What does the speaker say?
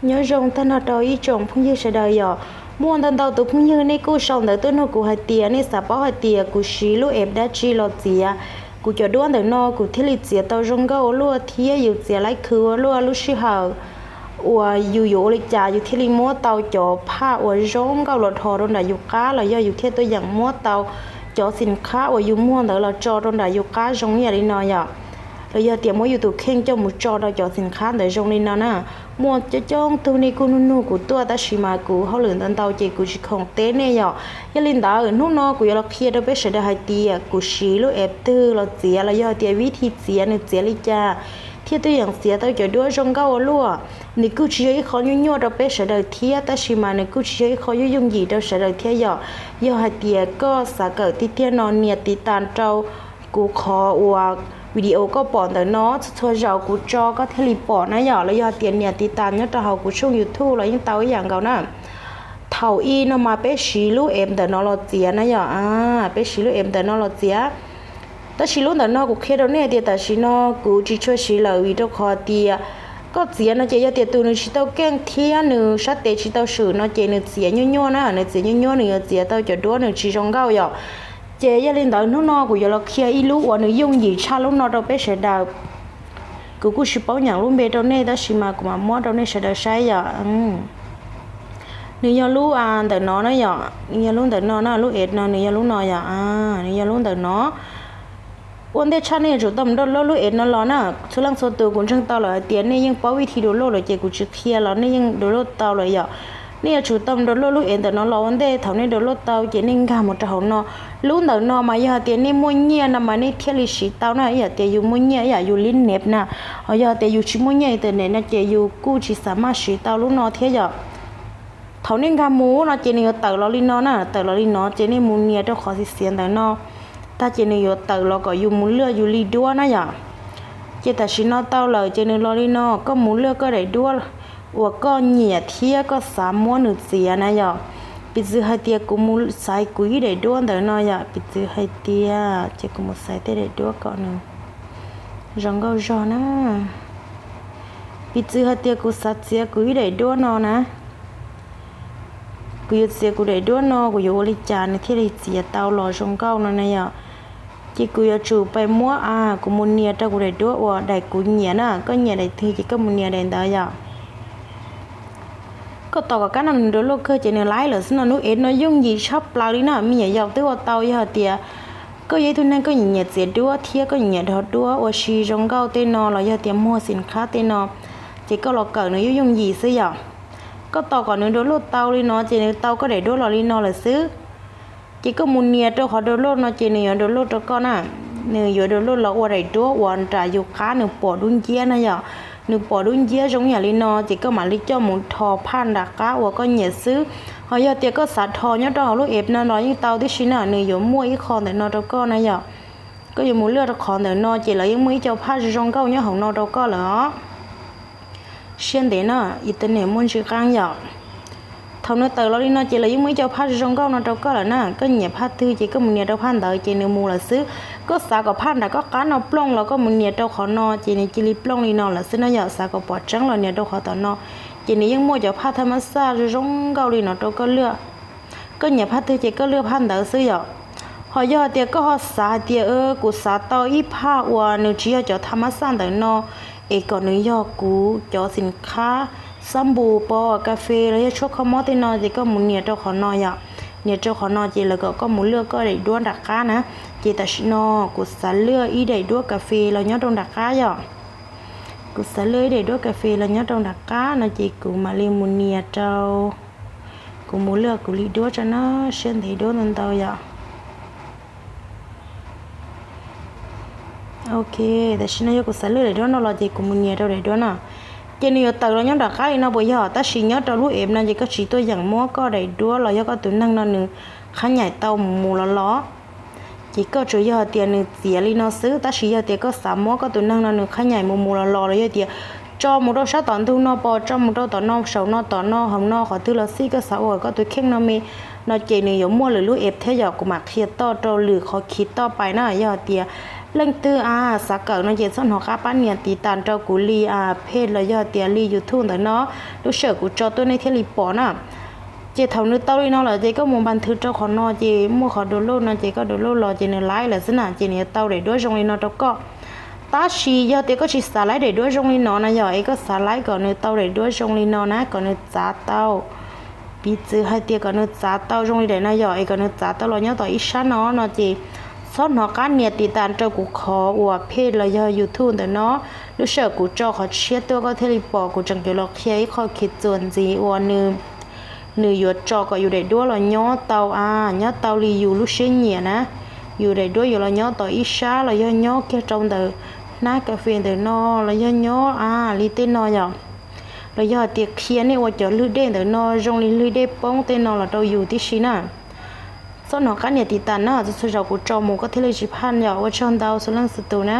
Nyob zoo tag nrho rau ib tsoom phooj ywg sawv daws yom. Muaj ntau ntau tus phooj ywg nej kuj sau ntawv tuaj nug kuv hais tias nej xav paub hais tias kuv siv lub app dab tsi los txiav kuv cov duab ntawm no kuv thiaj li txiav tau zoo nkauj ua luaj thiab yus txiav laib khwv ua luaj lub sij hawm uas yus yuav ua li cas yus thiaj li muab tau cov phaj uas zoo nkauj los dhos rau nram yus qab los yog yus thiaj tuaj yeem muab tau cov xim khab uas yus muag ntawd los tso rau nram yus qab zoo ib yam li no yom. Los yog tias muab yus tus kheej coj mus tso rau cov xim khab ntawd zoo li no na. Muaj coob coob tug nej kuj nug nug kuv tuaj tab sis mas kuv hauj lwm ntau ntau ces kuv tsis khoom teb nej yom. Yog li ntawd hnub no kuv yuav los qhia rau peb sawv daws hais tias kuv siv lub app twg los txiav los yog tias vib thi txiav nws txiav li cas thiaj tuaj yeem txiav tau cov duab zoo nkauj ua luaj. Nws kuj tsis yog ib qho nyuaj nyuaj rau peb sawv daws thiab tab sis mas nws kuj tsis yog ib qho yooj yooj yim rau sawv daws thiab yom. Yog hais tias koj xav kawm tiag tiag no nias tiv tas rau kuv qhov uas video koj pom ntawm no txhua txhua zaus kuv tso koj thiaj li pom na yom, los yog hais tias nias tiv tas nyob rau hauv kuv tshooj YouTube los yeej tau ib yam nkaus na. Thaum ub no mas peb siv lub app ntawm no los txiav na yom, peb siv lub app ntawm no los txiav. Tab sis lub ntawm no kuv qhia rau nej tias tam sim no kuv tsis tshua siv lawm vim rau qhov tias koj txiav no ces yog tias tus nws tsis tau keej thiab nws sab tes tsis tau swm no ces nws txiav nyuaj nyuaj na, nws txiav nyuaj nyuaj nws yuav txiav tau cov duab nws tsis zoo nkauj yom. Ces yog li ntawd hnub no kuv yuav los qhia ib lub uas nws yooj yim tshaj lub no rau peb sawv daws. Kuv kuj tsis paub nyeem lub npe rau nej tab sis mas kuv mam muab rau nej sawv daws saib yom. Nws yog lub ntawm no na yom, nws yog lub ntawm no na, lub app no nws yog lub no yom, nws yog lub ntawm no. Ua ntej tshaj nej yuav tsum tau mus download lub app no los na. Txhua leej txhua tus kuv ntseeg tau lawm hais tias nej yeej paub vib thi download lawm ces kuv tsis qhia los nej yeej download tau lawm yom. Nej yuav tsum tau mus download lub app ntawm no los ua ntej, thaum nej download tau ces nej nkag mus rau hauv no. Lub ntawm no mas yog hais tias nej muaj nyiaj no mas nej thiaj li siv tau na, ib yam tias yus muaj nyiaj ib yam yus li nep na. Ho yog tias yus tsis muaj nyiaj internet no ces yus kuj tsis xav maj siv tau lub no thiab yom. Thaum nej nkag mus no ces nws yuav tawm los li no na, tawm los li no ces nej mus nias rau qhov xiav xiav ntawm no tag ces nws yuav tawm los kom yus mus luaj yus li duab na yom. Ces tam sim no tau lawm ces nws los li no, koj mus luaj koj daim duab uas koj nyiam thiab koj xav muab nws txiav na yom. Piv txwv hais tias kuv mus xaiv kuv ib daim duab ntawm no yom, piv txwv hais tias ces kuv mus xaiv tej daim duab kom nws zoo nkauj zog na. Piv txwv hais tias kuv xav txiav kuv ib daim duab no na. Kuv yuav txiav kuv daim duab no kuv yuav ua li cas nws thiaj li txiav tau los zoo nkauj no na yom. Ces kuv yuav tsum pais muab a, kuv mus nias rau kuv daim duab uas daim kuv nyiam na, koj nyiam daim twg ces koj mus nias daim ntawd yom. Koj tos kom kab no nws download kawg ces nws laib lawm xwb no, lub app no yooj yim tshaj plaws li na, me nyuam yaus twb ua tau yog hais tias koj yog ib tug neeg koj nyiam nyiam txiav duab thiab koj nyiam nyiam dhos duab ua si zoo nkauj tej no los yog tias muag xim khab tej no, ces koj los kawm nws yooj yooj yim xwb yom. Koj tos kom nws download tau li no ces nws tau koj daim duab los li no lawm xwb. Ces koj mus nias rau qhov download no ces nws yuav download rau koj na. Nws yuav download los ua daim duab uas nram yus qab nws pom dub nciab na yom. Nws pom dub nciab zoo yam li no ces koj mam li coj mus dhos phaj nram qab uas koj nyiam xwb. Ho yog tias koj xav dhos nyob rau hauv lub app no los yeej tau tib si na, nws yuav muaj ib qho ntawm no rau koj na yom. Koj yuav mus luaj rau qhov ntawm no ces lawv yeej muaj ib co phaj zoo zoo nkauj nyob hauv no rau koj lawm os. Siab ntev na, internet muaj ntsis qeeb yom. Thaum nws tawm los li no ces lawv yeej muaj ib co phaj zoo zoo nkauj no rau koj lawm na. Koj nyiam phaj twg ces koj mus nias rau phaj ntawd ces nws mus lawm xwb. Koj xav kom phaj nram koj qab no plooj los koj mus nias rau qhov no ces nws cia li plooj li no lawm xwb na yom. Xav kom pom tseeb los nias rau qhov tom no, ces nws yeej muaj cov phaj thaj mab xaj zoo zoo nkauj li no rau koj luaj. Koj nyiam phaj twg ces koj luaj phaj ntawd xwb yom. Ho yog hais tias koj ho xav hais tias kuv xav tau ib phaj uas nws tsis yog cov thaj mab xaj ntawm no, es kom nws yog kuv cov xim khab, xab npus, pos, kas fes los yog tshuab kho mob tej no ces koj mus nias rau qhov no yom. Nias rau qhov no ces lawv kom koj mus luaj koj daim duab nram qab na. Ces tam sim no kuv xav luaj ib daim duab kas fes los nyob rau nram qab yom. Kuv xav luaj ib daim duab kas fes los nyob rau nram qab no ces kuv mam li mus nias rau. Kuv mus luaj kuv li duab tso na, siab ntev duab ntau ntau yom. Ok, tam sim no yog kuv xav luaj daim duab no los ces kuv mus nias rau daim duab no. Ces nws yuav tawm los nyob nram qab li no puas yog? Tab sis nyob rau lub app no ces koj tsis tuaj yeem muab koj daim duab los yog koj tus neeg no nws qhab nyaim tau mus mus los los. Ces koj tsuas yog hais tias nws txiav li no xwb, tab sis yog tias koj xav muab koj tus neeg no nws qhab nyaim mus mus los los los yog tias tso mus rau sab tom ntug no pos, tso mus rau tom no, saum no, tom no, hauv no, qhov twg los xij, koj xav ua koj tus kheej no me no ces nws yuav muaj lwm lub app thiab yom. Kuv mam qhia toj rau lwm qhov khi toj pais na. Yog hais tias Leej twg a xav kawm no ces txhob hnov qab pab nias tiv tas rau kuv li a phej los yog tias li YouTube ntawm no, lub sij hawm kuv tso tuaj nej thiaj li pom na. Ces thaum nws tau li no lawm ces koj mus npas nthwv rau qhov no ces muaj qhov download no ces koj download los ces nws laib lawm xwb na, ces nws yuav tau daim duab zoo li no rau koj. Tab sis yog tias koj tsis xav laib daim duab zoo li no na yog es koj xav laib kom nws tau daim duab zoo li no na, kom nws txav tau, piv txwv hais tias kom nws txav tau zoo li daim no yog es kom nws txav tau los nyob tom ib sab no no ces txhob hnov qab nias tiv tas rau kuv qhov uas phej los yog YouTube ntawm no. Lub sij hawm kuv tso qhov tshiab tuaj koj thiaj li pom, kuv tseem yuav los qhia ib qho khiv txuas ntxiv uas nws nws yuav tso kom yus daim duab los nyob tau a, nyob tau li yus lub siab nyiam na. Yus daim duab yuav los nyob tom ib sab los yog nyob kiag rau ntawm hnab kas fes ntawm no los yog nyob a li tej no yom. Los yog hais tias qhia nej ua cov lwg dej ntawm no zoo li lwg dej poob tej no los rau yus tib si na. Txhob hnov qab nias tiv tas na, txhua txhua zaus kuv tso mus koj thiaj li tsis phaj yom. Ua tsaug ntau xwb leej xwb tus na.